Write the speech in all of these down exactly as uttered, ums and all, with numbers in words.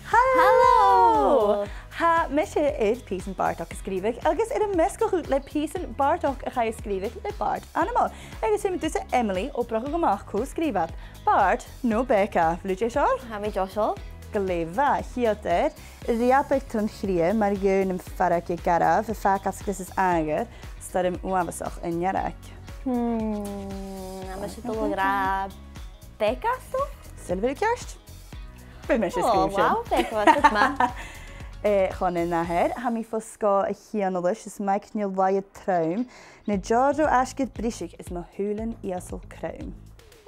Halò! Halò! Tha mise air pìosan bàrdachd a sgrìobhadh agus air am measgachadh le pìosan bàrdachd a chaidh a sgrìobhadh le bàird ainmeil. Agus tha mi an dùil gus Emily a' bruthadh a-mach cò sgrìobh iad. Bàrd no Becca, a bheil thu deiseil? Tha mi deiseil. Glè mhath, a Chiadair. Reubadh tron chridhe mar dheidhinn am faireachdainn garbh a' fàgail sgrios is àmhghar, stoirm uabhasach an deireadh. Hmm, tha mise a' dol a ràdh Becca, so? Sin a bheil ceart? Bidh mise a' sgrìobhadh sin. Oh, wow, Becca, bha sin math. Eh, chun an ath fhear, tha mi fo sgòth a' chianalas is m' aigne laighe trom, na deòir ro fhaisg air briseadh is mo shùilean ìosal crom.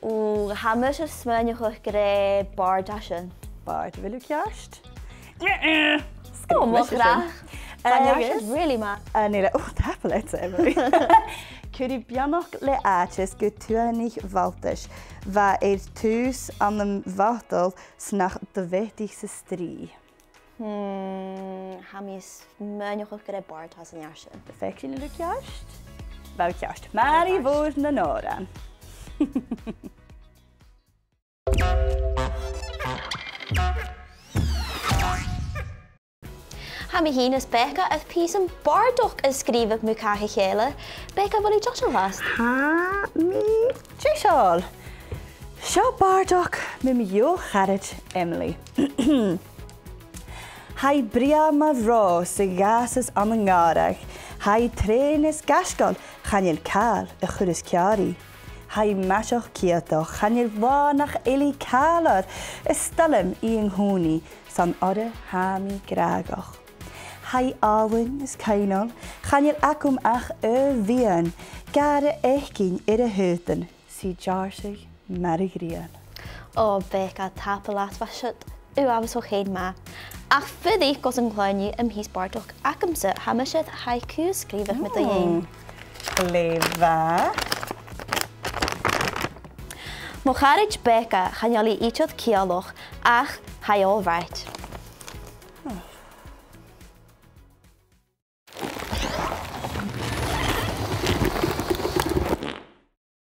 Ò, tha mise a' smaoineachadh gur e bàrd a tha sin. Bàrd, a bheil thu ceart? Ò, mo chreach. Tha an fhear sin really math. An uile, ò, tapadh leat, Emily. Cuiridh beannachd le àiteas gu tuathanach mhaltais. Bha e air tùs ann am botal 's nach do mheudadh sa strì. Hmm, tha mi a' smaoineachadh gur e bàrd a tha san fhear sin. Feuch sinn an robh e ceart. Bha e ceart. Màiri Mhòr nan Òran. Tha mi fhìn is Becca air pìosan bàrdachd a sgrìobhadh mu chach a chèile. Becca, a bheil thu deiseil a-nis? Tha mi deiseil. Seo bàrdachd mu mo dheagh charaid Emily. Tha i brèagha mar ròs a dh'fhàsas ann an gàrradh, tha i treun is gaisgeil, chan eil càil a chuireas ceàrr i. Tha i maiseach ciatach, chan eil là nach eil i càilear, is stoirm i an-còmhnaidh, 's ann oirre tha mi gràdhach. Tha i àlainn is coibhneil, chan eil agam ach aon mhiann, gàire fhaicinn air a h-aodann, 's i deàrrsadh mar a' ghrian. Ò, Becca, tapadh leat, bha siud uabhasach fhèin math. Ach fuirich gus an cluinn thu am pìos bàrdachd agamsa, tha mise air haiku a sgrìobhadh mu do dheidhinn. Glè mhath. Mo charaid Becca, chan eil i idir ciallach, ach tha i all right.